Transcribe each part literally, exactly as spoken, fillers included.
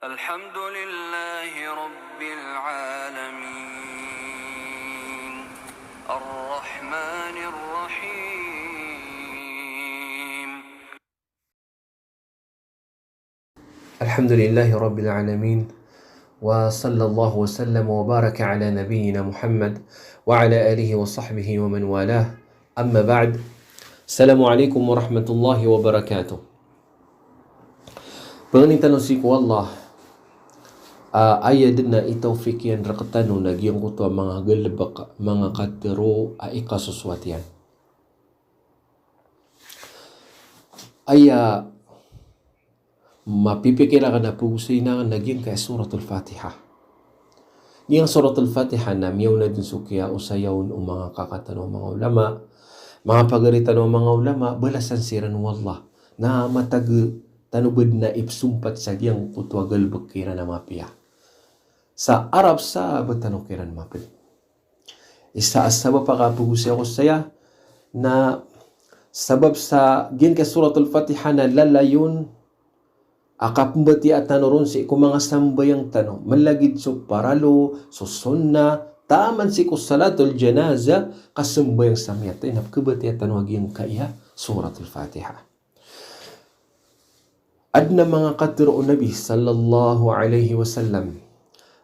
الحمد لله رب العالمين. الرحمن الرحيم. الحمد لله رب العالمين، وصلى الله وسلم وبارك على نبينا محمد وعلى آله وصحبه ومن والاه. أما بعد. السلام عليكم ورحمة الله وبركاته. Pangnin tano sii ko Allah a aya dn a itawfik iyan rktano na giyangkoto a manga galbk, manga katharo a ikasosoat iyan. Aya mapipikir akn a pgosayn akn na giyangkai a Suratul Fatiha. Giyangkai a Suratul Fatiha na miyaona dn so kiyaosaya on o manga kaka tano a manga ulama, manga pagari tano a manga ulama, balasan siran o Allah. Na matag tano ba dn a ipsompat sa giyangkoto a galbk kiran a mapiya. Sa arap sa ba tano kiran mapd. Isa a sabap a kapagosay ako saya na sabap sa giyangkai a Suratul Fatiha na lalayon a kapmbatiyaa tano ron sii ko manga sambayang tano. Mlagid so paralo, so sunnah, taman sii ko salatul janazah, kasambayang sa miyatay na pkhabatiyaa tano a giyangkai a Suratul Fatiha. Adn a manga katharo o Nabi sallallahu alaihi wasallam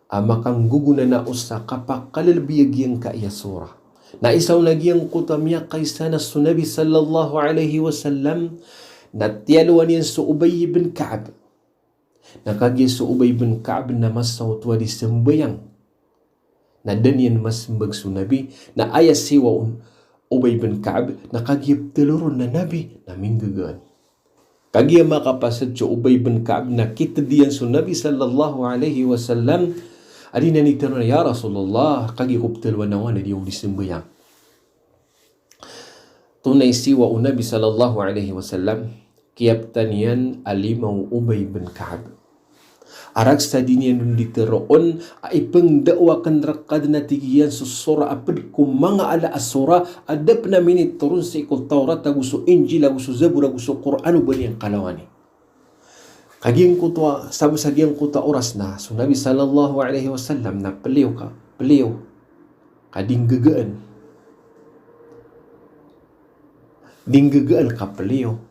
a makanggogonanao sa kapakalalbi a giyangkai a surah. Na isa on a giyangkoto a miyakaisa na so Nabi sallallahu alaihi wasallam na tiyalowan iyan so Ubay ibn Ka'b. Na kagiya so Ubay ibn Ka'b na masa oto a di sambayang. Na da niyan masmbag so Nabi, na aya siyowa on Ubay ibn Ka'b, na kagiya ptharo ron a Nabi, na minggagaan. Kagiya makapasad so Ubay ibn Ka'b na kitd iyan so Nabi sallallahu alaihi wasallam, a di niyan itharo na, "Ya Rasulullah, kagiya ko pthaloan a di ako di sambayang." Tonaa i siyowa o Nabi sallallahu alaihi wasallam, kiyaptan iyan a lima o Ubay ibn Ka'b. Arak sa di niyan on di tharoon a ipngdao akn rka dn a tig iyan so surah a pd ko manga ala a surah a da pn a minitoron sii ko Tawrat ago so Injil ago so Zabur ago so Qur'an o ba niyan kalawani. Ka giyangkoto a, sabap sa giyangkoto a oras na so Nabi sallallahu alaihi wasallam na pliyo ka, pliyo ka di nggagaan. Di nggagaan ka pliyo.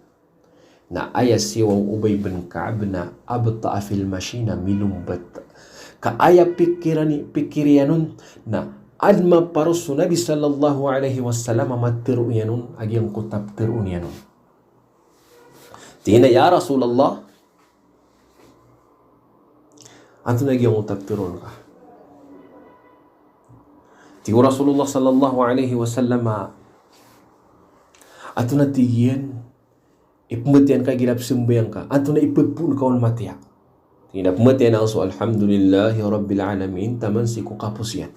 Na aya siyowa o Ubay bin Ka'b na abta'a fil mashi, na milombat. Ka aya pikiran i-, pikir iyan on na adn a maparo so Nabi sallallahu alaihi wasallam a matharo iyan on a giyangkoto a ptharoon iyan on. Tig iyan a, "Ya Rasulullah, antonaa i giyangkoto a ptharoon ka?" Tig o Rasulullah sallallahu alaihi wasallam a, "Antonaa," tig iyan, "i pmbatiyaa ka igira pzambayang ka? Antonaa i pagpoon ka on matiya?" Tig iyan a pmbatiyaa akn so Alhamdulillahi Rabbil Alamin taman sii ko kapos iyan.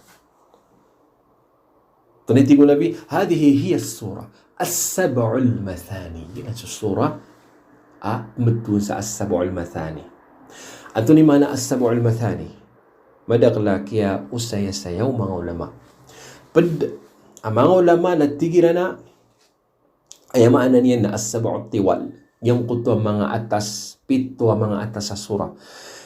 Tonaa i tig o Nabi, "Hadhihi hiya as-surah as-sab'ul mathani." Giyanan so surah a matoon sa as-sab'ul mathani. Antonaa i maana as-sab'ul mathani? Madakl a kiyaosayasaya o manga ulama. Pd a manga ulama na tig iran a aya maana niyan na as-sab'ut tiwal. Giyangkoto a manga atas, pito a manga atas a surah.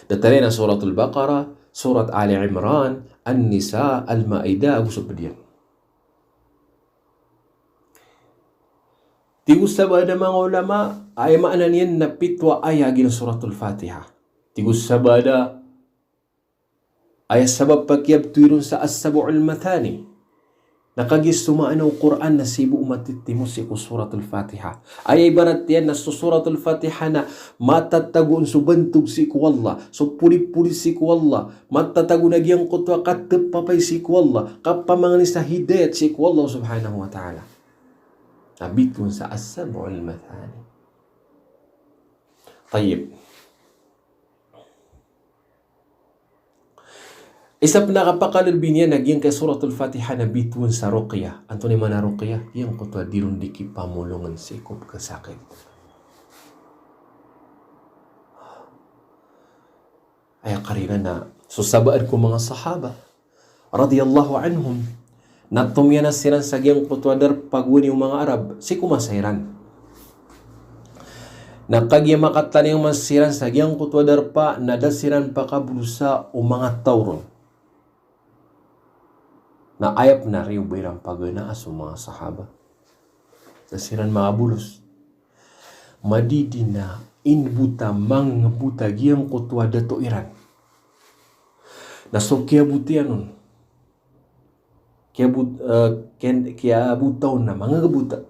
Datar iyan a Suratul Baqarah, Surat Ali Imran, An-Nisa, Al-Ma'idah, ago so pd iyan. Tig o sabaad a manga ulama, aya maana niyan na pito a ayah a giyanan Suratul Fatiha. Tig o sabaad a aya sabap a kiyabtowi ron sa as-sab'ul mathani na kagiya so maana o Qur'an na sii bo matitimo sii ko Suratul Fatiha. Aya ibarat iyan na so Suratul Fatiha na matatago on so bantog sii ko Allah, so polipoli sii ko Allah, matatago on a giyangkoto a katepapay sii ko Allah, kapamangni sa hidayat sii ko Allah subhanahu wa ta'ala. Na bitoon sa as-sab'ul mathani. Tayyib. Isa pn a kapakalabi niyan na giyangkai a Suratul Fatiha na bitoon sa ruqyah. Antonaa i maana ruqyah? Giyangkoto a di ron di kipamolongan sii ko pkhasakit. Aya karina na so sabaad ko manga sahaba radiyallahu anhum na tomiyanas siran sa giyangkoto a darpa gowani o manga Arab sii ko masa iran. Na kagiya makatalingoma siran sa giyangkoto a darpa na da siran pakabolosa o manga taw ron. Na aya pn a riyo ba iran paganaa so manga sahaba. Da siran makabolos. Madidi na inbota, mangngbota giyangkoto a dato iran. Na so kiyabot iyan on. Kiyabot, eh, kiyan-, kiyabota on na mangngbota.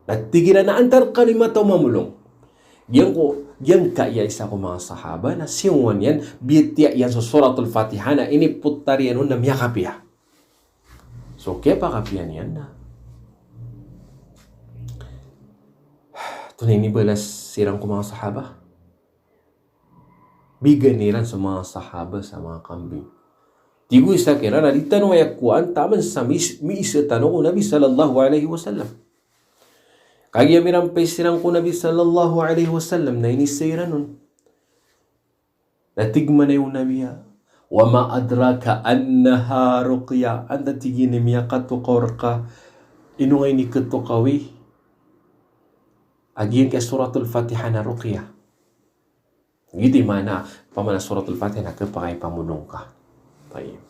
Na tig iran a antaa rkano i mataw mamolong. Giyangko, giyangkaya isa ko manga sahaba na siyongowan iyan, biyatiya iyan so Suratul Fatiha na inipotar iyan on na miyakapiya. So kiyapakapiya niyan na, antonaa i inibalas siran ko manga sahaba? Bigan iran so manga sahaba sa manga kambing. Tig o isa kiran a di tano aya kowaan taman sa mis-, miisa tano ko Nabi sallallahu alaihi wasallam. Kagiya mirampay siran ko Nabi sallallahu alaihi wasallam na iniisa iran on. Na tig mambo o Nabi a, "Wa ma adraka annaha ruqya." Antaa, tig iyan, i miyakatokaw rka, ino nga inikatokawi a giyangkai a Suratul Fatiha na ruqya? Giyoto i maana, opama na Suratul Fatiha na kapakay pamolong ka. Tayyib.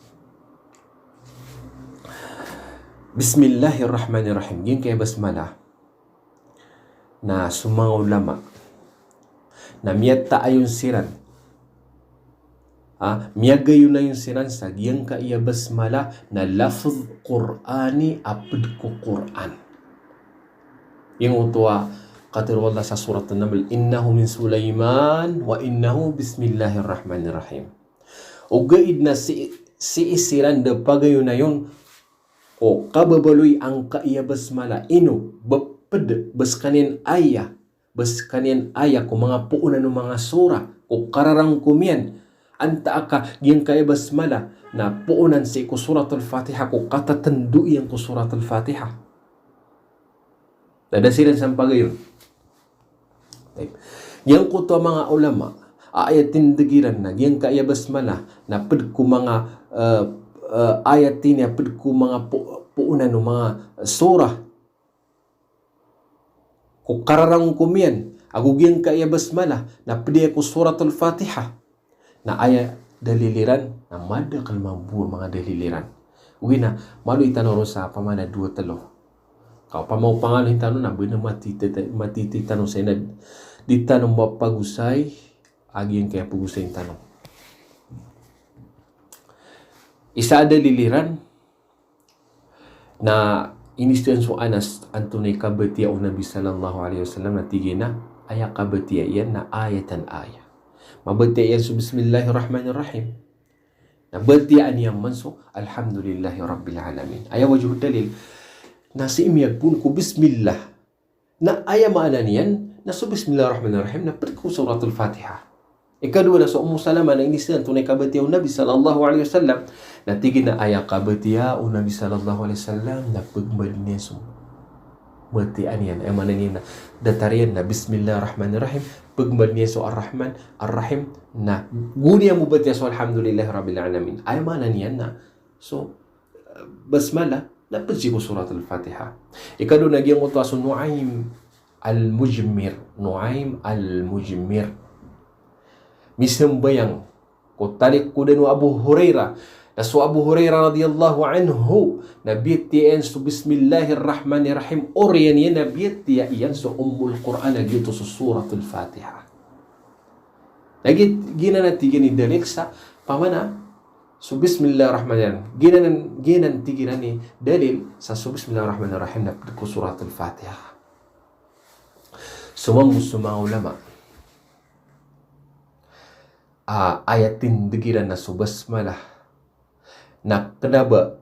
Bismillahir Rahmanir Rahim. Giyangkai a basmalah na so manga ulama na miyataayon siran, ah, miyagayonayon siran sa giyangkai a basmalah na lafz Qur'ani a pd ko Qur'an. Giyangkoto a katharo o Allah sa Surat An-Naml, "Innahu min Sulaiman wa innahu bismillahir Rahmanir Rahim." Ogaid na sii, sii siran da pagayonayon ko kababaloy angkai a basmalah, ino, ba pd, ba skaniyan aya, ba skaniyan aya ko manga poonan o manga surah ko kararangkom iyan. Antaa ka giyangkai a basmalah na poonan sii ko Suratul Fatiha ko katatndo iyan ko Suratul Fatiha. Na da siran sampagayon. Tayyib. Giyangkoto a manga ulama a aya tindg iran na giyangkai a basmalah na pd ko manga, eh, eh, aya tini a pd ko manga po-, poonan o manga surah ko kararangkom iyan, ago giyangkai a basmalah na pd iyan ko Suratul Fatiha. Na aya dalil iran na madakl mambo a manga dalil iran. Ogaid na malo i tano ron sa opama na dowa tlo. Ka opama o pangaloyn tano na ba na matiti, matiti tano sa inad, di tano mapagosay a giyangkai a pagosayn tano. Isa a dalil iran na iniiza iyan so Anas, antonaa i kabatiya o Nabi sallallahu alaihi wasallam, na tig iyan a aya kabatiya iyan na ayatan aya. Mabatiya iyan so Bismillahir Rahmanir Rahim. Na batiyaan iyan man so Alhamdulillahi Rabbil Alamin. Aya wajhud dalil. Na sii miyagpoon ko Bismillah. Na aya maana niyan, na so Bismillahir Rahmanir Rahim, na pd ko Suratul Fatiha. Ikadowa na so Ummu Salamah na iniiza iyan antonaa i kabatiya o Nabi sallallahu alaihi wasallam. Na tig iyan a aya kabatiya o Nabi sallallahu alaihi wasallam, na pagmbadn iyan so batiyaan iyan. Aya maana niyan na datar iyan na Bismillahir Rahmanir Rahim, pagmbadn iyan so Ar-Rahman, Ar-Rahim, na go niyan bo batiya so Alhamdulillahi Rabbil Alamin. Aya maana niyan na so, eh, basmalah, na pd sii ko Suratul Fatiha. Ikadowa na giyangkoto a so Nu'aym Al-Mujmir, Nu'aym Al-Mujmir. Misambayang ko talikodan o Abu Hurairah. Na so Abu Hurairah radhiyallahu anhu, na biyatiya iyan so Bismillahir Rahmanir Rahim, oriyan iyan na biyatiya iyan so Ummul Qur'an, a giyoto so Suratul Fatiha. Lagid giyanan a tig iyan i dalil sa, opama na so Bismillahir Rahmanir Rahim. Giyanan, giyanan tig iran i dalil sa so Bismillahir Rahmanir Rahim na pd ko Suratul Fatiha. So mambo so manga ulama a aya tindg iran na so basmalah na kna ba,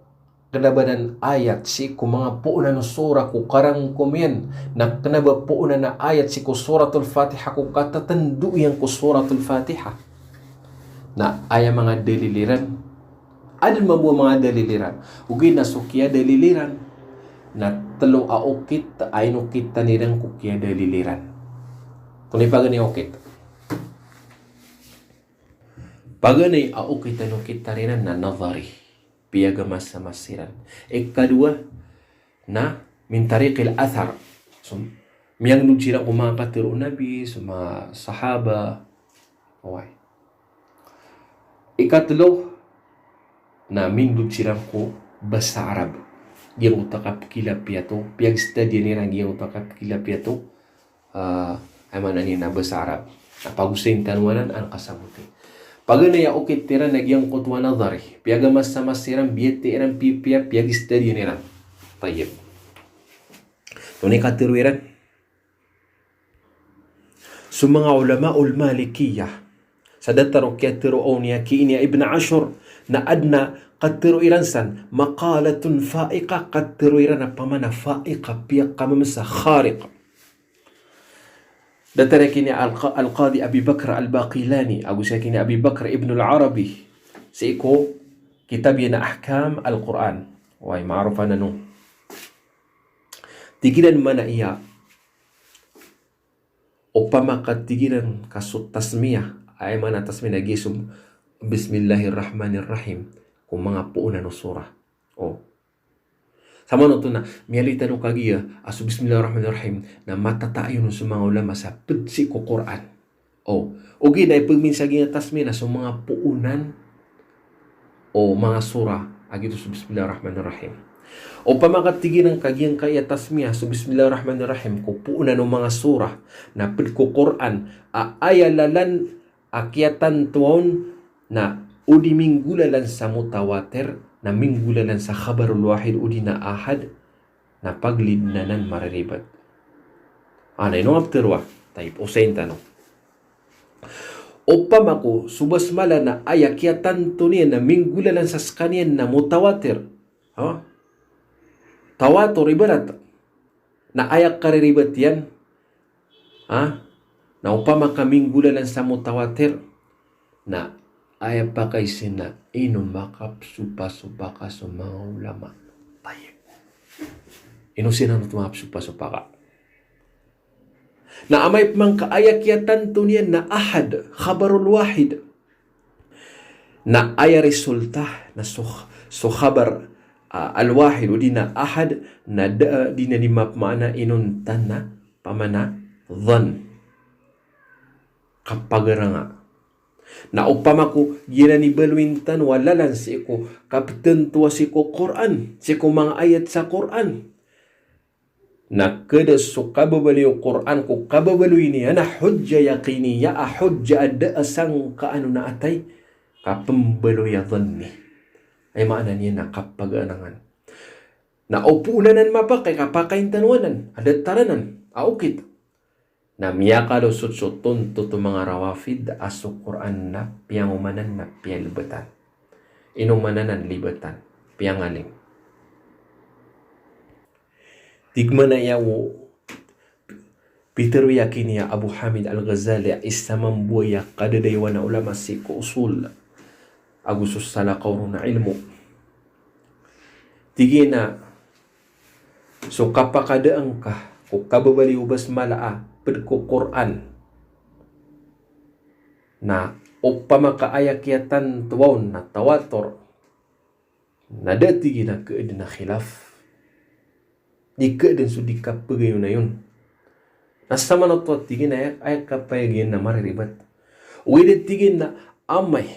kna ba nan ayat sii ko manga poonan o surah ko karangkom iyan, na kna ba poonan a ayat sii ko Suratul Fatiha ko katatndo iyan ko Suratul Fatiha. Na aya manga dalil iran, adn mambo a manga dalil iran. Ogaid na so kiyadalil iran na tlo a okit a inokitan iran ko kiyadalil iran. Antonaa i paganay a okit? Paganay a okit a inokitan iran na nadhari. Piyagamasamas iran. Ikadowa na min tariqil athar. So, Miyangndod siran ko manga katharo o Nabi, so manga sahaba. Oway. Ikatlo, na mindod siran ko basa Arab. Giyangkoto a kapkilapiyat o, piyagstadiyan iran giyangkoto a kapkilapiyat o, ah, aya maana niyan na basa Arab. Na pagosayin tano anan, an kasamoti. Paganay a okit iran na giyangkoto a nadhari. Piyagamasamasa iran, biyatiya iran, pipiya, piyagstadiyan iran. Tayyib. Tonaa i katharo iran? So manga ulama ul Malikiyah, sa datar o kiyatharo o niya ki ini a Ibn Ashur, na adn a katharo iran san, maqalatun fa'iqa, katharo iran a pamana fa'iqa, piyakamamsa, khariq. Datar a ki ini Al-, Al-Qadi Abi Bakr Al-Baqilani, ago sa ki ini Abi Bakr Ibn Al-Arabi, sii ko kitab iyan a Ahkam Al-Quran. Oway, ma'ruf anan on. Tig iran mana iya, opama ka tig iran ka so tasmiyah, aya maana tasmiyah na giya so Bismillahirrahmanirrahim, ko manga poonan o surah. O. Samanoto na, miyaaloy tano kagiya a so Bismillahirrahmanirrahim na matatayon so manga ulama sa pd sii ko Qur'an. O, ogaid na ipmin sa giya tasmiyah na so manga poonan o manga surah a giyoto so Bismillahirrahmanirrahim. Opama ka tig iran ka giyangkaya tasmiyah so Bismillahirrahmanirrahim ko poonan o manga surah na pd ko Qur'an a aya lalan a kiyatantoa on na o di minggolalan sa mutawatir, na minggolalan sa khabarul wahid odi na ahad, na paglid anan mariribat. Ana ino nga ptharoa? Tayyib, osayin tano. Opama ko so basmala na aya kiyatanto niyan na minggolalan sa skaniyan na mutawatir. Ha? Tawatur ibarat. Na aya kariribat iyan, ha? Na opama ka minggolalan sa mutawatir, na aya pakaiza na ino makapsopasopak a so manga ulama. Tayyib. Ino siran oto makapsopasopak a. Na amay pman ka aya kiyatanto niyan na ahad, khabarul wahid. Na aya resulta na so, so khabar, ah, al-wahid odi na ahad, na da, di na di mapmaana inonta na pamana dhann. Kapagaranga. Na opama ko giyanan i baloyin tano a lalan sii ko kaptantoa sii ko Qur'an, sii ko manga ayat sa Qur'an. Na kada so kababaloy o Qur'an ko kababaloy niyan a hujja yaqiniya, a hujja a da a sangkaan on a atay, ka pmbaloy a dhanni. Aya maana niyan na kapaganangan. Na o poonan anan mapakay, ka pakayin tano anan a datar anan a okit. Na miyakalo so, so tontot o manga Rawafid a so Qur'an na piyangomanan na piyalbatan. Ino maana nan libatan? Piyangaling. Tig man aya o pitharo iyan ki ini a Abu Hamid Al-Ghazali a isa mambo aya kadadayawan a ulama sii ko usul ago so salakaw ron a ilmo. Tig iyan a so kapakadaan ka ko kababaloy o basmala a pd ko Qur'an na opama ka aya kiyatantoa on na tawatur, na da tig iyan a kaadn a khilaf. Di kaadn so di kapagayonayon. Na samanoto tig iyan a aya, aya kapayag iyan na mariribat. Ogaid tig iyan na amay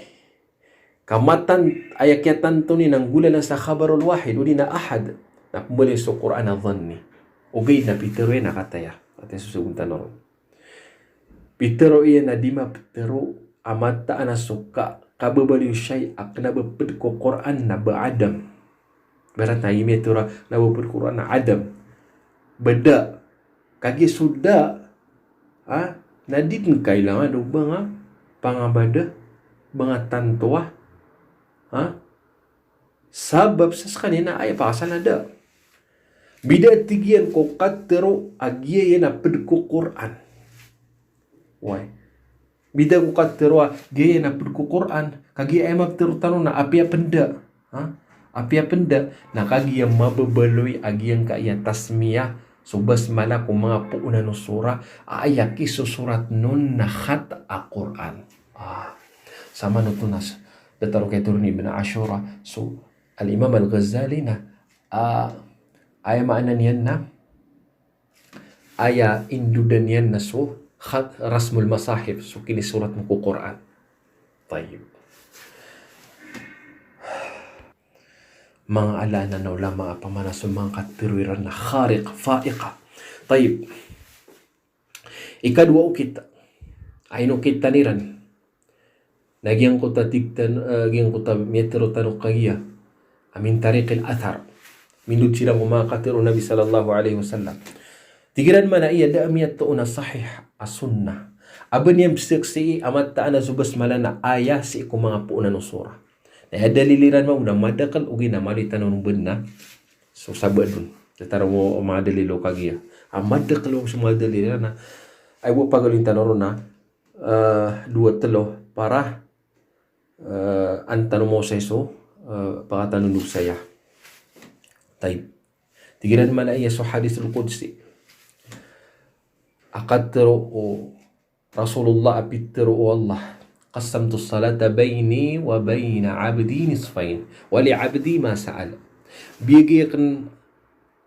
ka matan, aya kiyatanto niyan na nggolalan sa khabarul wahid odi na ahad, na pmbaloy so Qur'an a dhanni. Ogaid na pitharo iyan a kataya, kataya so sagontan ron. Pitharo iyan a di maptharo a mataan a so ka, kababaloy o shay a kna ba pd ko Qur'an na ba adam. Ibarat na aya miyatharo a kna ba pd ko Qur'an na adam. Ba da. Kagiya so da, ha? Na di dn kailangan o ba nga pangabada, ba nga tantoa. Ha? Sabap sa skaniyan na aya pakasan a da. Bida tig iyan ko katharo a giya iyan a pd ko Qur'an. Oway. Bida ko katharo a giya iyan a pd ko Qur'an, kagiya aya maptharo tano na apiya pn da. Ha? Apiya pn da, na kagiya mababaloy a giyangkaya tasmiyah, so basmala ko manga poonan o surah, a aya kisosorat on na khat a Qur'an. Ah. Samanoto na s-, datar o kiyatharoa ni Ibn Ashur, so Al-Imam Al-Ghazali na, ah, aya maana niyan na, aya indodan iyan na so khat-, rasmul masahif, so kinisorat ko Qur'an. Tayyib. Manga ala anan a ulama a pamana so manga katharo iran na khariq, faiqa. Tayyib. Ikadowa okit, a inokitan iran na giyangkoto a tig tan-, eh, giyangkoto a miyatharo tano kagiya a min tariqil athar. Mindod siran ko manga katharo o Nabi sallallahu alaihi wasallam. Tig iran mana iya da a miyatoon a sahih a sunnah a ba niyan pzaksii a mataan a so basmalah na aya sii ko manga poon o surah. Na aya dalil iran mambo na madakl ogaid na maloy tano ron bnar so sabaad on. Datar o manga dalil o kagiya a madakl o so manga dalil iran na aya bo pagaloyn tano ron na, eh, dowa tlo para, eh, an tano maosay so, eh, pakatanondog saya. Tayyib. Tig iran mana iya so hadithul qudsi a katharo o Rasulullah a pitharo o Allah, "Qassamtu salata bayni wa bayna abdi nisfayn, wa li abdi ma sa'al." Biyagay akn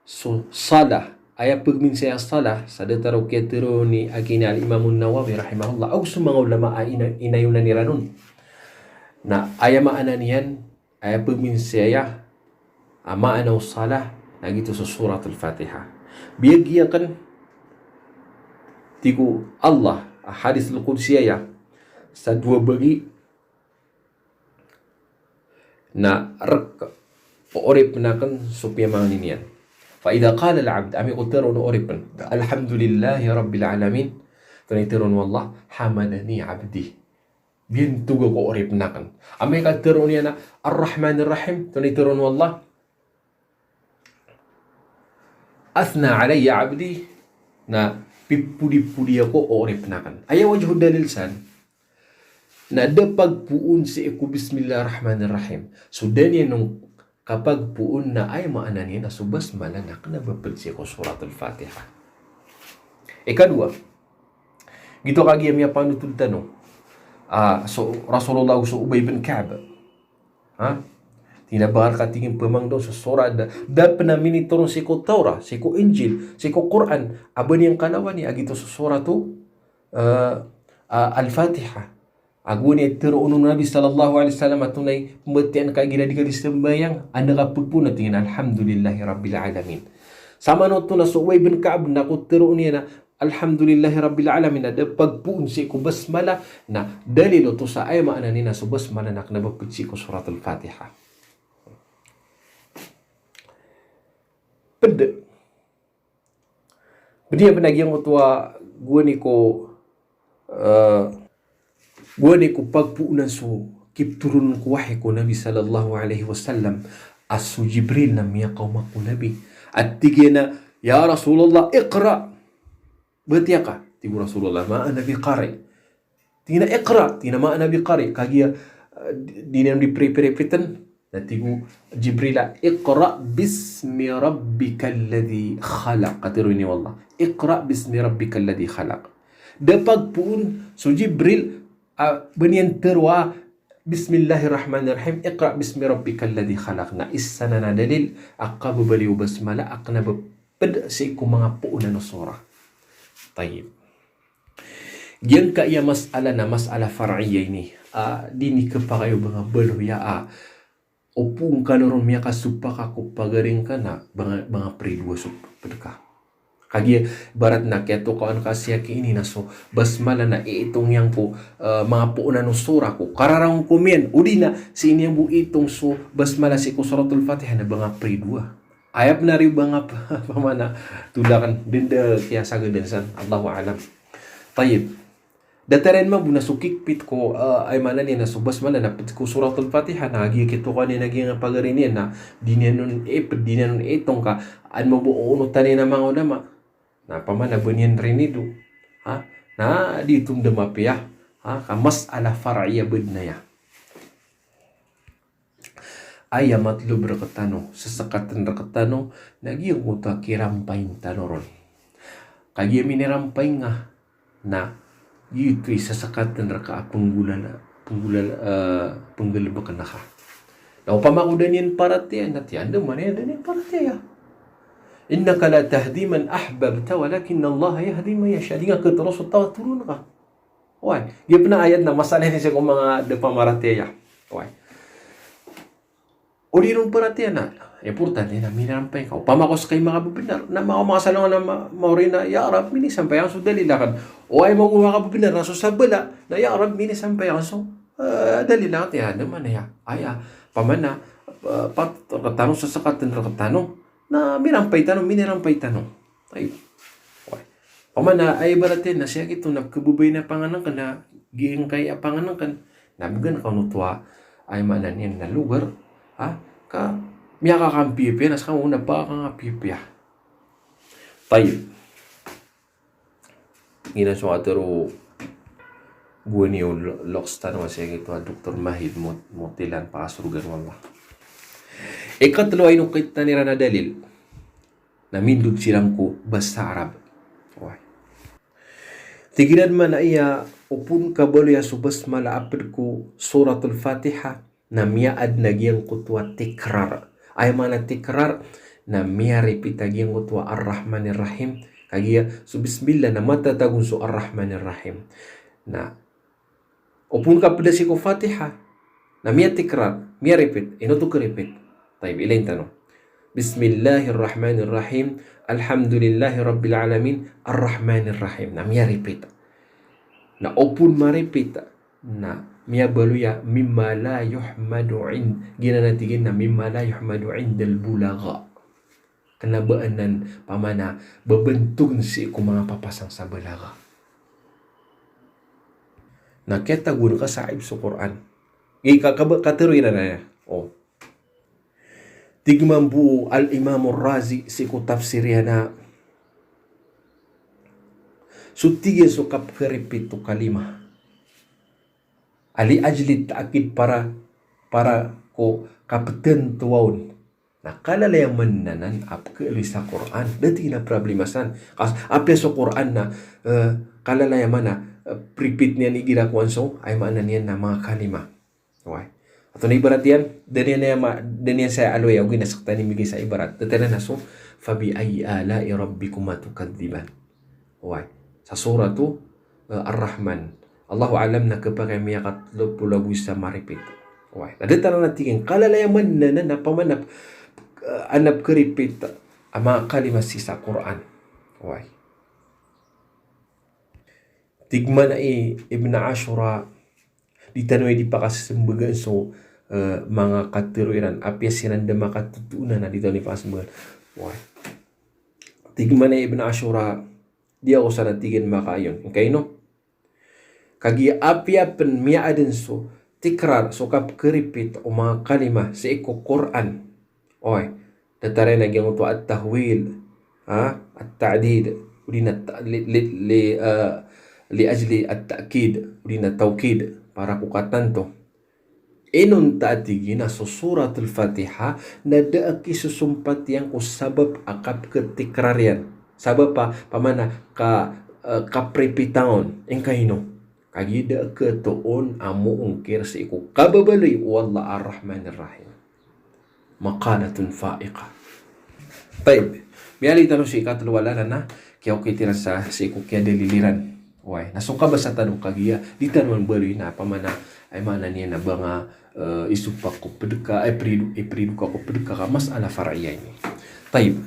so salah, aya pagminsaya a salah, sa datar o kiyatharo ni, a giya Al-Imam An-Nawawi rahimahullah, ago so manga ulama a ina-, inayonan iran on. Na aya maana niyan, aya pagminsaya a maana o salah na giyoto so Suratul Fatiha. Biyagay akn, tig o Allah, a hadithul qudsi aya, sa dowa bagi na rk o oripn akn so piyamangni niyan. Fa idha qala al-abd, amay ko tharoon o oripn, "Alhamdulillahi Rabbil Alamin," tonaa i tharoon o Allah, "Hamadani abdi." Biyantog ako o oripn akn. Amay ka tharoon iyan a Ar-Rahmanir Rahim, tonaa i tharoon o Allah, "Athna alayya abdi," na pipodipodi ako o oripn akn. Aya wajhud dalil san na da pagpoon sii ko Bismillahir Rahmanir Rahim so da niyan on kapagpoon na aya maana niyan na so basmalah na kna ba pd sii ko Suratul Fatiha. Ikadowa, giyoto kagiya miyapanotol tano a so Rasulullah, so Ubay bin Ka'b. Ha? Tig iyan a ba ngka, tig iyan, pmangndao so surah da, da pn a minitoron sii ko Torah, sii ko Injil, sii ko Qur'an a ba niyan kalawani a giyoto so surah to, eh, ah, Al-Fatiha. Ago niyan tharoon o Nabi sallallahu alaihi wasallam a tonaa i pmbatiyaa ngka igira di ka di sambayang, anda ka ppoon? Tig iyan a, "Alhamdulillahi Rabbil Alamin." Samanoto na so Ubay bin Ka'b na ko tharoon iyan a, "Alhamdulillahi Rabbil Alamin," na da pagpoon sii ko basmalah, na dalil oto sa aya maana niyan na so basmalah na kna ba pd sii ko Suratul Fatiha. Pd. Pd iyan pn a giyangkoto a gowani ko, eh, gowani ko pagpoonan so kiptoron ko wahi ko Nabi sallallahu alaihi wasallam a so Jibril na miyakaoma ko Nabi. A tig iyan a, "Ya Rasulullah, iqra." Batiya ka, tig o Rasulullah, "Ma ana biqari." Tig iyan a, "Iqra." Tig iyan a, "Ma ana biqari." Kagiya, eh, di, di niyan di prepare piten. Na tig o Jibril a, "Iqra bismi rabbikal ladhi khalaq." Katharo ini o Allah, "Iqra bismi rabbikal ladhi khalaq." Da pagpoon so Jibril, ah, ba niyan tharoa, "Bismillahir Rahmanir Rahim, iqra bismi rabbikal ladhi khalaq." Na isa nan a dalil a kababaloy o basmalah a kna ba pd sii ko manga poonan o surah. Tayyib. Giyangkaya mas'ala na mas'ala far'iyah ini. Ah, di ini khapakay o ba nga baloya a, ah, o poon kano ron miyakasopak ko pagari ngka na ba nga, ba nga pridoa so pd ka. Kagiya ibarat na kiyatokawan ka sii ki ini na so basmalah na iitong iyan ko, eh, manga poonan o surah ko kararangkom iyan. O di na sii niyan bo iitong so basmalah sii ko Suratul Fatiha na ba nga pridoa. Aya pn a riyo ba nga p-, pamana tolakan, dn da kiyasagadan san. Allahu a'lam. Tayyib. Datar iyan mambo na so kikpit ko, eh, aya maana niyan na so basmalah na pd ko Suratul Fatiha, na giya kiyatokawan iyan a giya pagari niyan na di niyan on ipd, di niyan on iitong ka, an mambo onotan iyan a manga ulama. Na pamana ba niyan rinido. Ha? Na di oto da mapiya. Ha? Ka mas'ala far'iyah bd na aya. Aya matlob rktano, sasakatn rktano, na giyangkoto a kirampay tano ron. Kagiya minirampay nga, na giyoto i sasakatn rka a pnggolala, pnggolala, eh, pnggalbkn ka. Na opama ko da niyan paratiyaya, na tiyan da man iyan da niyan paratiyaya. "Innaka la tahdi man ahbabta walakinnallaha yahdi man yasha." Di nga khatero so taw a toroon ka. Oway. Giya pn a ayat na masalah ini sii ko manga da pamaratiyaya. Oway. O di ron paratiyaya na, importante na minirampay ka. Opama ko ska i makabebnar, na ma-, makasalongan a ma-, maori na, "Ya Rabb, minisampay akn so dalil akn." O aya mago makabebnar na so sabala, na, "Ya Rabb, minisampay akn so, eh, dalil akn." Tiya, na mana ya? Aya, opama na, eh, pat-, rktano, sasakatn rktano. Na mirampay tano, minirampay tano. Tayyib. Oway. Opama na, aya ibarat iyan na sii akito na khababaya a pangnngkn na giyangkai a pangnngkn. Na bgan ka on oto a, aya maana niyan na lugar, ha? Ka miyakakampiyapiya, na ska mambo na pakakampiyapiya. Tayyib. Giyanan so katharo o gowani o lo-, loks tano a sii akito a Doktor Mahid Mut-, Mutilan, pakasorgaan o Allah. Ikatlo a inokit tano iran a dalil na mindod siran ko basa Arab. Oway. Tig iran man a aya opama ka baloy a so basmala a pd ko Suratul Fatiha, na miyaadn a giyangkoto a tikrar. Aya maana tikrar, na miya-repeat a giyangkoto a Ar-Rahmanir Rahim. Kagiya so bismillah na matatago on so Ar-Rahmanir Rahim. Na opama ka pd sii ko Fatiha, na miyatikrar, miya-repeat, ino oto kha-repeat? Tayyib, ilayin tano. Bismillahirrahmanirrahim. Alhamdulillahi Rabbil Alamin. Arrahmanirrahim. Na miya-repeat. Na opama ma-repeat, na miyabaloy a mimma la yuhmadu ind-, giyanan a tig iyan na mimma la yuhmadu indal bulagha. Kna ba anan, opama na, babantogn sii ko manga papasang sa balagha. Na kiyatagoan ka sa aib so Qur'an. Ika, ka-, katharo iran aya. O. Tig mambo o Al-Imam Ar-Razi sii ko tafsir iyan a so tig iyan so kapkha-repeat o kalima a li ajli ta'kid, para, para ko kaptantowa on. Na kalalayaman anan a pkhaaloy sa Qur'an, da tig iyan a problema san. Kas-, apiya so Qur'an na, eh, kalalayaman a, eh, repeat niyan igira kowan so, aya maana niyan na manga kalima. Oway. Antonaa i ibarat iyan, da niyan aya ma-, da niyan saya aloya, ogaid na sktano i migay sa ibarat. Datar iyan a so, "Fabi ayyi ala'i rabbikuma tukadhdhiban." Oway. Sa Suratu, eh, Ar-Rahman. Allahu a'lam na khapakay a miyakatlo polo ago isa ma-repeat. Oway. Na datar anan a tig iyan, kalalayaman anan a opama na, eh, anan pkha-repeat a manga kalima sii sa Qur'an. Oway. Tig mambo i Ibn Ashura, di tano i di pakasmbgan so, eh, manga katharo iran, apiya siran da makatotoonan na di tano i pakasmbgan. Oway. Tig mambo i Ibn Ashura, di ako san a tig iyan makaayon. Ingkaino? Kagiya apiya pn miyaadn so tikrar, so kapkha-repeat o manga kalima sii ko Qur'an. Oway, datar iyan a giyangkoto a at-tahwil, ha, at-ta'did, odi na ta-, li, li, li, eh, li ajli at-ta'kid, odi na tawkid, para ko katanto. Inonta a tig iyan a so Suratul Fatiha na da a kisosompat iyan ko sabap a kapkhatikrar iyan. Sabap a, opama na ka, eh, kaprepitangon, ingkaino. Kagiya da a khatoon a moongkir sii ko kababaloy o Allah Ar-Rahmanir Rahim. Maqalatun fa'iqah. Tayyib. Miyaaloy tano sii ko ikatlo a lalan a kiyaokit iran sa sii ko kiyadalil iran. Oway. Na so kabasa tano kagiya di tano man baloy na opama na, aya maana niyan na ba nga, eh, isopak ko pd ka, eh, iprido, iprido ka ko pd ka ka mas'ala far'iyah ini. Tayyib.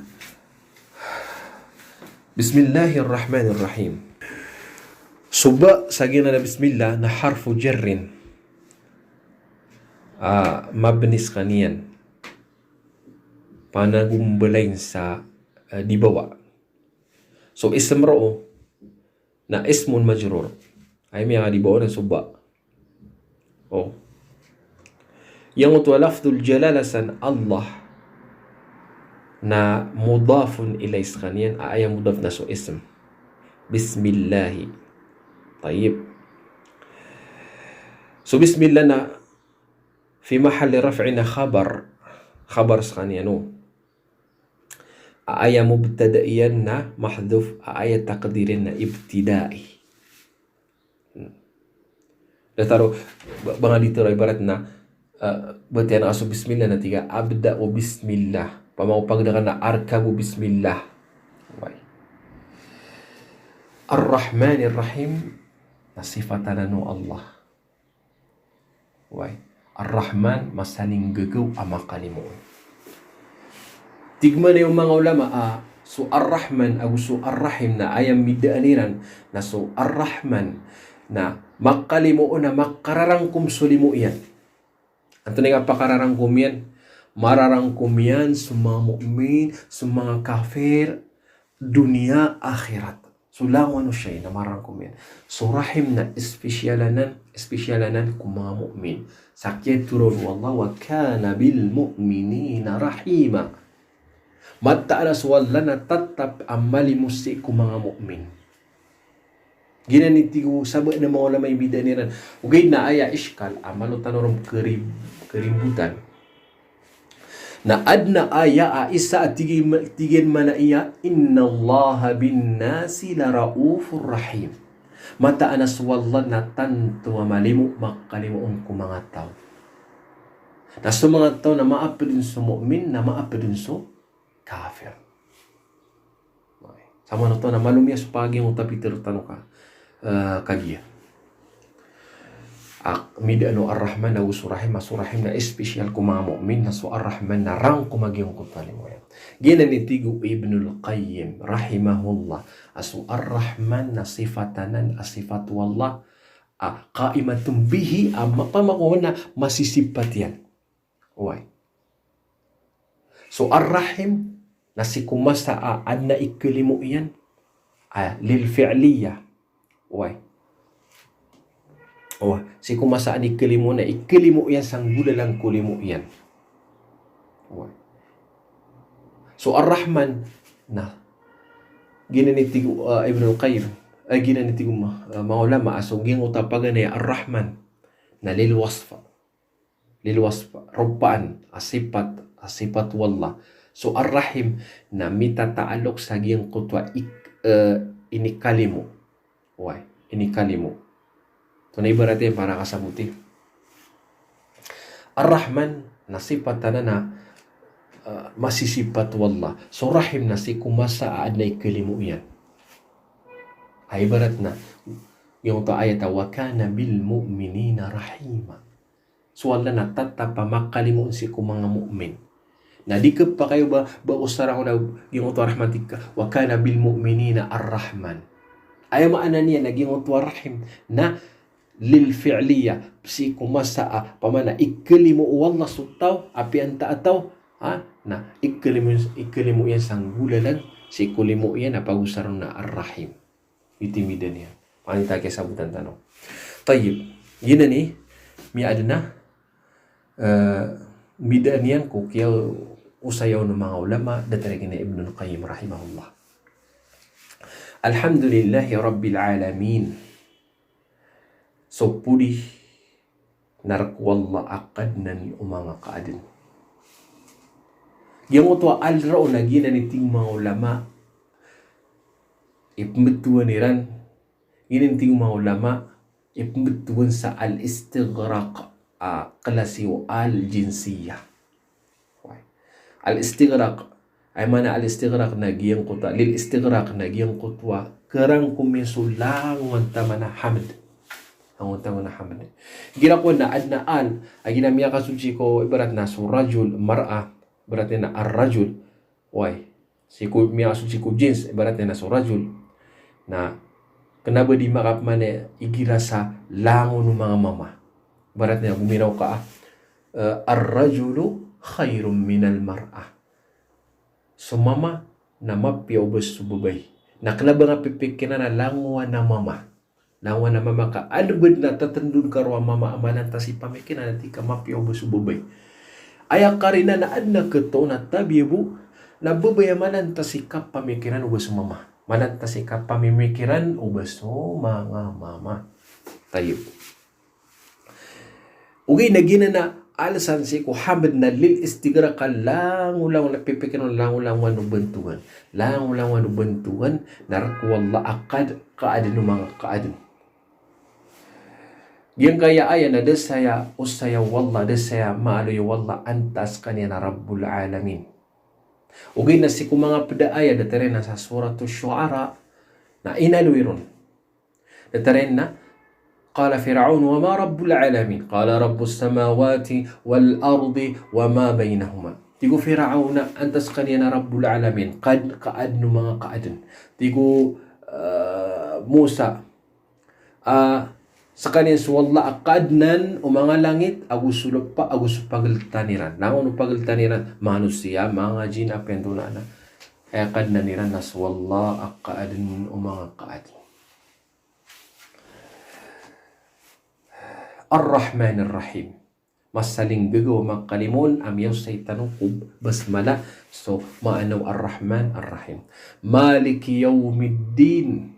Bismillahirrahmanirrahim. So ba sa giyanan a bismillah na harfu jarrin. Ah, mabni skaniyan. Panagombalayin sa, eh, di bawa. So ism roo na ismun majrur. Aya miyakadi bawa na so ba. O. Giyangkoto a lafdhul jalalah san Allah na mudhafun ilayh skaniyan, a aya mudhaf na so ism. Bismillahi. Tayyib. So bismillah na fi mahalli raf'in na khabar. Khabar skaniyan, o. A aya mubtada iyan na mahdhuf, a aya taqdir iyan na ibtida'i. Hmm. Datar o, ba-, ba nga di tero ibarat na, eh, batiya na so bismillah na tig a abda'u bismillah. Pamawpag da ka na arkabu bismillah. Way. Ar-Rahmanir Rahim, na sifat anan o Allah. Way. Ar-Rahman, masalinggagaw a makalimoon. Tig man o manga ulama a so Ar-Rahman ago so Ar-Rahim na aya mbidaan iran, na so Ar-Rahman na makalimoon a makararangkom so limo iyan. Antonaa i kapakararangkom iyan? Mararangkom iyan so manga mu'min, so manga kafir, doniya, akhirat. So langon o shay na mararangkom iyan. So Rahim na espesyal anan, espesyal anan ko manga mu'min. Sa kiyatharoa o Allah, "Wa kana bil mu'minina rahima." Mataan a so Allah na tatap a malimo sii ko manga mu'min. Giyanan i tig o sabaad a manga ulama i mbidaan iran. Ogaid na aya ishkal a malo tano ron kerib-, keribotan. Na adn a aya a isa a tig iyan, tig iyan man a iya, "Innallaha bin nasi la raufur rahim." Mataan a so Allah na tanto a malimo, makalimoon ko manga taw. Na so manga taw na maap dn so mu'min, na maap dn so kafir. Samanoto na malo miyasopa a giyangkoto a pitharo tano ka, eh, kagiya. A mbidaan o Ar-Rahman ago so Rahim, a so Rahim na espesyal ko manga mu'min, na so Ar-Rahman na rangkom a giyangkoto a limo iyan. Giyanan i tig o Ibnul Qayyim rahimahullah, a so Ar-Rahman na sifat anan a sifat o Allah, a qaimatun bihi, a ma-, pamakowan na masisipat iyan. Oway. So Ar-Rahim, na sii ko masa a adn a ikalimo iyan, a, lil fi'liyah. Oway. Oway. Sii ko masa a adn a ikalimo na ikalimo iyan sa nggolalan ko limo iyan. Oway. So Ar-Rahman, na giyanan i tig o, ah, Ibnul Qayyim, eh, giyanan i tig o ma-, ah, manga ulama, a so giyangkoto a paganay a Ar-Rahman na lil wasf. Lil wasf, ropaan a sipat, a sipat o Allah. So Ar-Rahim na mitataalok sa giyangkoto a ik-, eh, inikalimo. Oway, inikalimo. Oto na ibarat iyan para kasaboti. Ar-Rahman na sipat anan a, eh, masisipat o Allah. So Rahim na sii ko masa a adn a ikalimo iyan. A ibarat na giyangkoto a ayat a, "Wa kana bil mu'minina rahima." So Allah na tatap a makalimoon sii ko manga mu'min. Na di khapakay o ba, ba o sarang o na giyangkoto a Rahman, tig ka, "Wa kana bil mu'minina ar-Rahman." Aya maana niyan na giyangkoto a Rahim na lil fi'liyah, sii ko masa a, pamana ikalimo o Allah so taw, apiya antaa a taw, ha? Na ikalimo, ikalimo iyan sa nggolalan sii ko limo iyan a pagosara on na Ar-Rahim. Iti mbidaan iyan. Pangni ta kiyasabotan tano. Tayyib. Giyanan i miyaadn a, eh, mbidaan iyan ko kiyaosaya on o manga ulama, datar iyan a Ibnul Qayyim rahimahullah. Alhamdulillahi Rabbil Alamin. So podi na rk o Allah a Kadnan o manga kaadn. Giyangkoto a al roo na giyanan i tig o manga ulama, ipmbtowan iran, giyanan i tig o manga ulama, ipmbtowan sa al-istighraq, a klasi o al-jinsiyah. Al-istighraq, aya maana al-istighraq na giyangkoto a, lil-istighraq na giyangkoto a karangkom iyan so langon taman a hamd. Langon taman a hamd. Igira ko na adn a al, a giyanan miyakasold sii ko ibarat na so rajul, mar'ah, ibarat na ar-rajul. Oway. Sii ko, miyakasold sii ko jins, ibarat na so rajul. Na kna ba di makapman igira sa langon o manga mama. Ibarat na gomiraw ka a, eh, "Ar-rajulu khairun minal mar'ah." So mama na mapiya o ba so babay. Na kna ba nga pipikiran a langowan a mama. Langowan a mama ka, adn a bd na tatndon ka roo a mama a malantas i pamikiran a tig ka mapiya o ba so babay. Aya karina na adn a khatoon a tabiya bo, na babay a malantas i kapamikiran o ba so mama. Malantas i kapamimikiran o ba so manga mama. Tayyib. Ogaid na giyanan a alasan sii ko hamd na lil-istighraq a langolangon a pipikiran, langolangon o bantogan. Langolangon o bantogan na rk o Allah a Kad, Kaadn o manga kaadn. Giyangkaya aya na da saya osaya o Allah, da saya maaloy o Allah antaa skaniyan a Rabbul Alamin. Ogaid na sii ko manga pd a ayat, datar iyan na sa Suratus Shu'ara, na inaloy ron. Datar iyan na, qala Fir'aun wa ma rabbul alamin. Qala rabbus samawati wal ardi wa ma baynahuma. Tig o Fir'aun a antaa skaniyan a rabbul alamin, kaad-, kaadn o manga kaadn. Tig o, ah, Musa, ah, skaniyan so Allah a kaadnan o manga langit ago so lopa ago so pagltan iran. Langon o pagltan iran, manosiya, manga jinn, apiya antonaa na. Aya kaadnan iran na so Allah a kaadn o manga kaadn. Ar-Rahmanir Rahim. Masalinggagaw a makalimoon a miyaosay tano ko basmala so maana o Ar-Rahman Ar-Rahim. Maliki yawmiddin.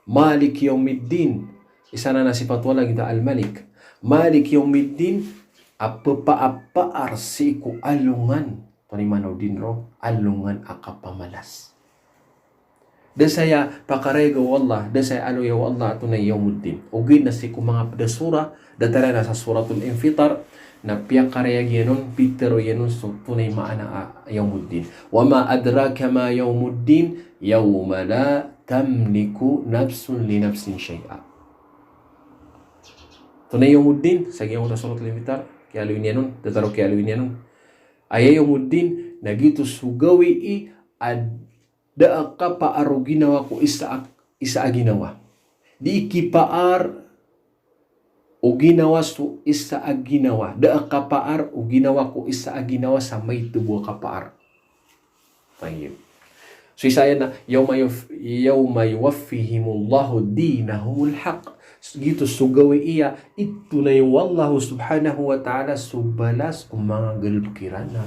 Maliki yawmiddin. Isa nan a sipat o Allah giyoto a Al-Malik. Maliki yawmiddin, a pphaapaar sii ko alongan. Tonaa i maana o din ron, alongan a kapamalas. Da saya pakarayag o Allah, da saya aloya o Allah a tonaa i Yawmuddin. Ogaid na sii ko manga pd a surah, datar iyan na sa Suratul Infitar, na piyakarayag iyan on, pitharo iyan on so tonaa i maana a Yawmuddin. Wa ma adraka ma yawmuddin, yawma la tamliku nafsun li nafsin shay'a. Tonaa i Yawmuddin, sa giyangkoto a Suratul Infitar, kiyaaloy niyan on, datar o kiyaaloy niyan on. Aya Yawmuddin, na giyoto so gawii a da a kapaar o ginawa ko isa a, isa a ginawa. Di kipaar o ginawa so isa a ginawa. Da a kapaar o ginawa ko isa a ginawa sa maito bo a kapaar. Tayyib. So isa iyan na, yawma yuf-, yawma yuwaffihimullahu dinahumul haqq. Giyoto so gawii a itonay o Allah subhanahu wa ta'ala so balas o manga galbk iran a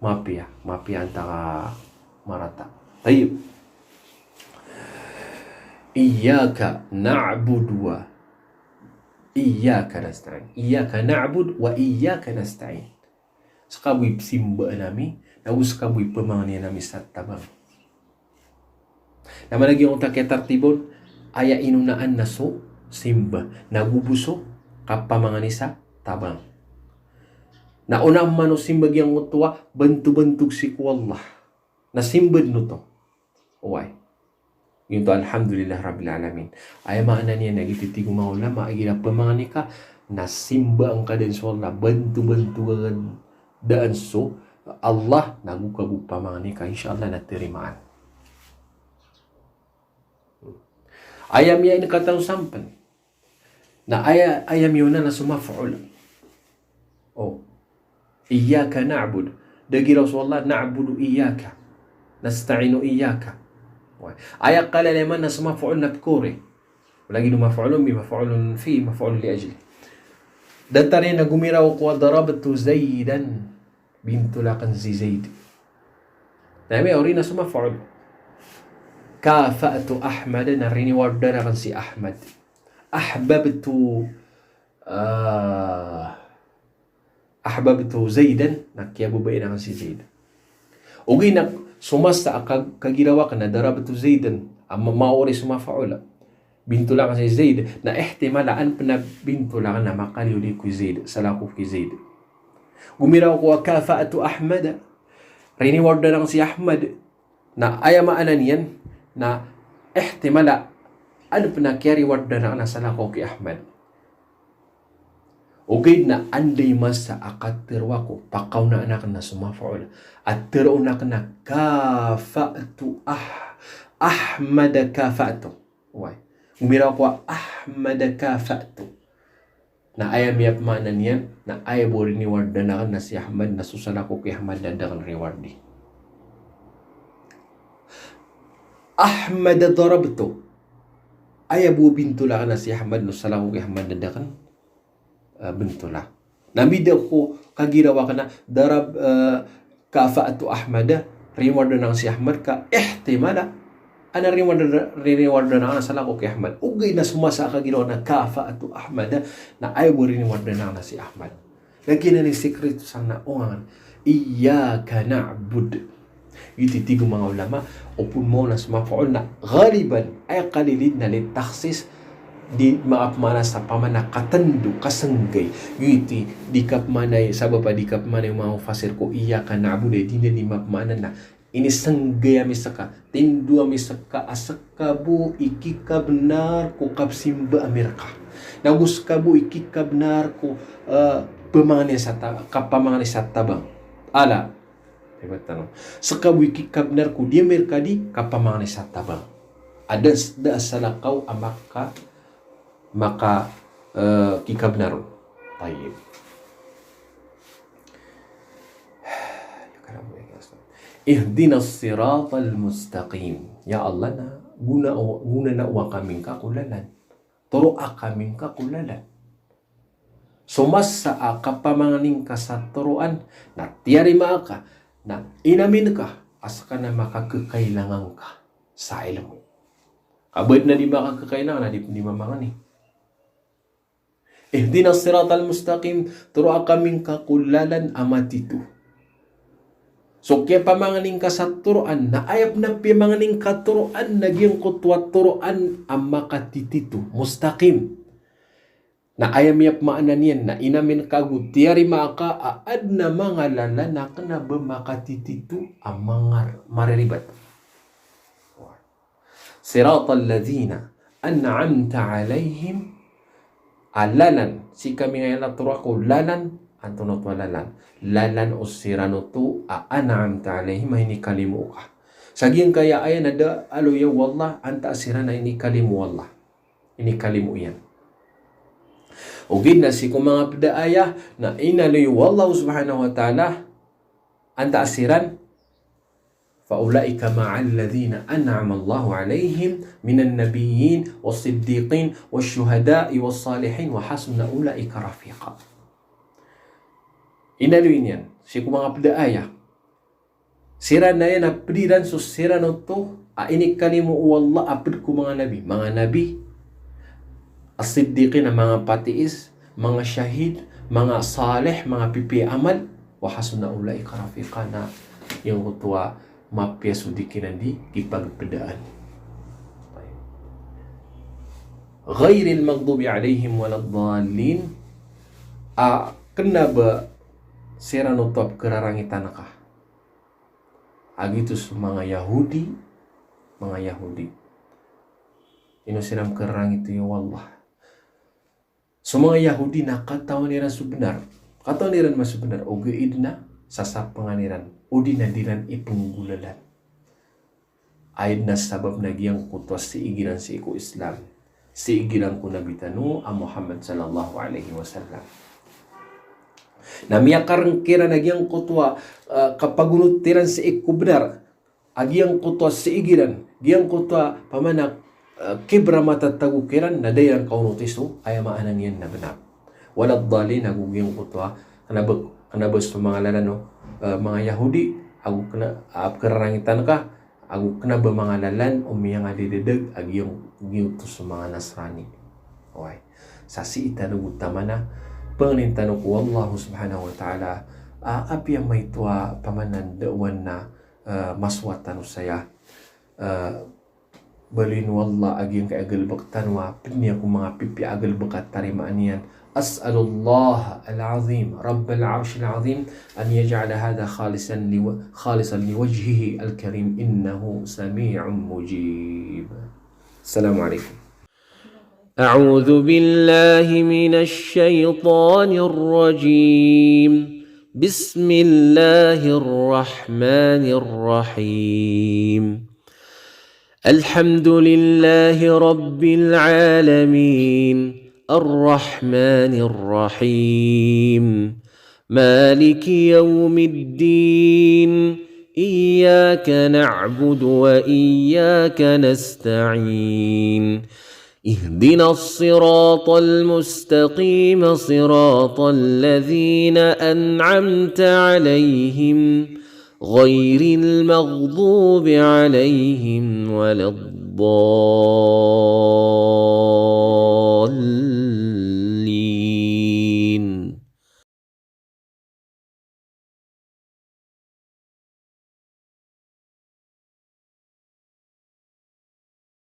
mapiya, mapiya antaa ka marata. Tayyib. Iyyaka na'budu wa iyyaka nasta'in. Iyyaka na'budu wa iyyaka nasta'in. Ska bo i psimbaan ami, nago ska bo i pmangnin ami sa tabang. Na maana giyangkoto a kiyatartib on, aya inonaan na so simba, nago bo so kapamangni sa tabang. Na onaan man o simba giyangkoto a bantobantog sii ko Allah. Na simba dn oto. Oway. Giyoto, alhamdulillah rabbil alamin. Aya maana niyan na giyoto i tig o manga ulama, igira pmangni ka, na simbaan ka dn so Allah, bantobantogan dn so Allah, nago ka bo pamangni ka, insha Allah na tarimaan. Aya miyaingkatan o sampn. Na aya, aya miyaona na so maf'ul. O. Iyyaka na'bud. Da giraw so Allah, na'budu iyyaka. Nasta'inu iyyaka. Aya kalalaman na so maf'ul na pkori. Lagid o maf'ulun bih, maf'ulun fih, maf'ulun li ajlih. Datar iyan na gomiraw ko a darabtu Zaidan. Bintola akn si Zaid. Na miyaori na so maf'ul. Kafa'tu Ahmada, na riniwardan akn si Ahmad. Ahbabtu, ah, ahbabtu Zaidan, na kiyababayaan akn si Zaid. Ogaid na so masa a ka-, kagiraw akn na darabtu Zaidan, a ma-, maori so maf'ul. Bintola akn si Zaid, na ihtimal a an pn a bintola akn na makaliyo di ko Zaid, salakaw ki Zaid. Gomiraw ko a kafa'tu Ahmada, riniwardan akn si Ahmad, na aya maana niyan na ihtimal a an pn a kiyariwardan akn na salakaw ki Ahmad. Ogaid na anda i masa a katharo ako, pakaonaan akn na so maf'ul. A tharoon akn na kafa'tu ah-, Ahmada kafa'tu. Oway. Gomiraw ako a Ahmada kafa'tu. Na aya miyapmaana niyan, na aya bo riniwardan akn na si Ahmad, na so salakaw ki Ahmad na da akn riwardi. Ahmada darabtu. Aya bo bintola akn na si Ahmad, na so salakaw ki Ahmad na da akn, eh, bintola. Na mbida ko kagiraw akn na darab, eh, kafa'tu Ahmada, riniwardan akn si Ahmad ka ihtimal a an a riniwardan, riniwardan akn na salakaw ki Ahmad. Ogaid na so masa a kagiraw na kafa'tu Ahmada, na aya bo riniwardan akn na si Ahmad. Lagid anan i sikreto san na onga akn. Iyyaka na'bud. Giyoto i tig o manga ulama, opama na so maf'ul na ghaliban, aya kalilid na litakhsis, Di makapmaana sa pamana katndo, kasenggay. Giyoto i di kapmaanai, sabap a di kapmaanai o manga mufassir ko iyyaka na'budu, di niyan di mapmaana na inisenggay ami seka, tindo ami seka a seka bo i kikabnar ko kapsimba ami reka. Nago seka bo i kikabnar ko, eh, pamangni sa ta-, kapamangni sa tabang. Ala. Seka bo i kikabnar ko di ami reka di kapamangni sa tabang. A da, da a salakaw a maka maka, eh, kikabnar on. Tayyib. Ihdinas siratal mustaqim. Ya Allah, na gona o, gona na o kami ngka ko lalan. Toroa kami ngka ko lalan. So masa a kapamangni ngka sa toroan, na tiyarima ka, na inamin ka a seka na makakekailangan ka sa ilmo. Kabad na di makakekailangan na di, di mamangni. Ihdinas siratal mustaqim, toroa kami ngka ko lalan a matito. So kiyapamangni ngka sa toroan, na aya pen a piyamangni ngka toroan na giyangkoto a toroan a makatitito, mustaqim. Na aya miyapmaana niyan na inamin ka ago tiyarima ka a aden a manga lalan a kena ba makatitito a manga mariribat. Siratal ladhina an'amta alaihim, a lalan, sii kami ngka aya toroa ko lalan, antonaa oto a lalan? Lalan o siran oto a an'amta alaihim, a inikalimo ka. Sa giyangkaya aya na da a aloya o Allah antaa siran a inikalimo o Allah. Inikalimo iyan. Ogaid na sii ko manga ped a aya na inaloy o Allah subhanahu wa ta'ala antaa siran, fa ulaika ma'al ladhina an'amallahu alaihim minan nabiyyin was siddiqin was shuhada'i was salihin wa hasuna ulaika rafiqa. Inaloy niyan sii ko manga ped a aya. Siran aya na ped iran so siran oto a inikalimo o Allah a ped ko manga nabi. Manga nabi, as-siddiqin a manga patiis, manga shahid, manga salih, manga pipiya a amal, wa hasuna ulaika rafiqa, na giyangkoto a mapiya so di kiran di kipagpedaan. Ghairil maghdubi alaihim walad dallin, a kena ba siran oto a pekerarangitan ka. A giyoto so manga Yahudi, manga Yahudi. Ino siran pekerarangiti o Allah? So manga Yahudi na katawan iran so benar. Katawan iran man so benar, ogaid na sasapengan iran, odi na di iran ipenggolalan. Aya den a sabap na giyangkoto a sii kiran sii ko Islam, sii kiran ko Nabi tano a Muhammad sallallahu alaihi wasallam. Na miyakareng kiran a giyangkoto a, eh, kapagonot iran sii ko benar, a giyangkoto a sii kiran, giyangkoto a pamana, eh, kibra matatago kiran, na da iran kaonoti so aya maana niyan na benar. Walad dallin, ago giyangkoto a kena ba, kena ba so manga lalan o, eh, manga Yahudi, ago kena, ah, pekerarangitan ka, ago kena ba manga lalan o miyangadidedeg a giyang, giyoto so manga Nasrani. Oway. Sa sii tano go taman a pangnin tano ko Allah subhanahu wa ta'ala, ah, apiya maito a pamana da wan na, eh, masowa tano saya. Eh, Baloyin o Allah a giyangkai a galebek tano a ped iyan ko manga pipiya a galebek a tarimaan iyan. As'alullaha al-azim, rabbal arshil azim, an yaj'ala hadha khalisan li-, khalisan liwajhihil karim, innahu sami'un mujib. Assalamu alaikum. أعوذ بالله من الشيطان الرجيم. بسم الله الرحمن الرحيم. الحمد لله رب العالمين. الرحمن الرحيم. مالك يوم الدين. إياك نعبد وإياك نستعين. اهدنا الصراط المستقيم، صراط الذين أنعمت عليهم، غير المغضوب عليهم ولا الضالين.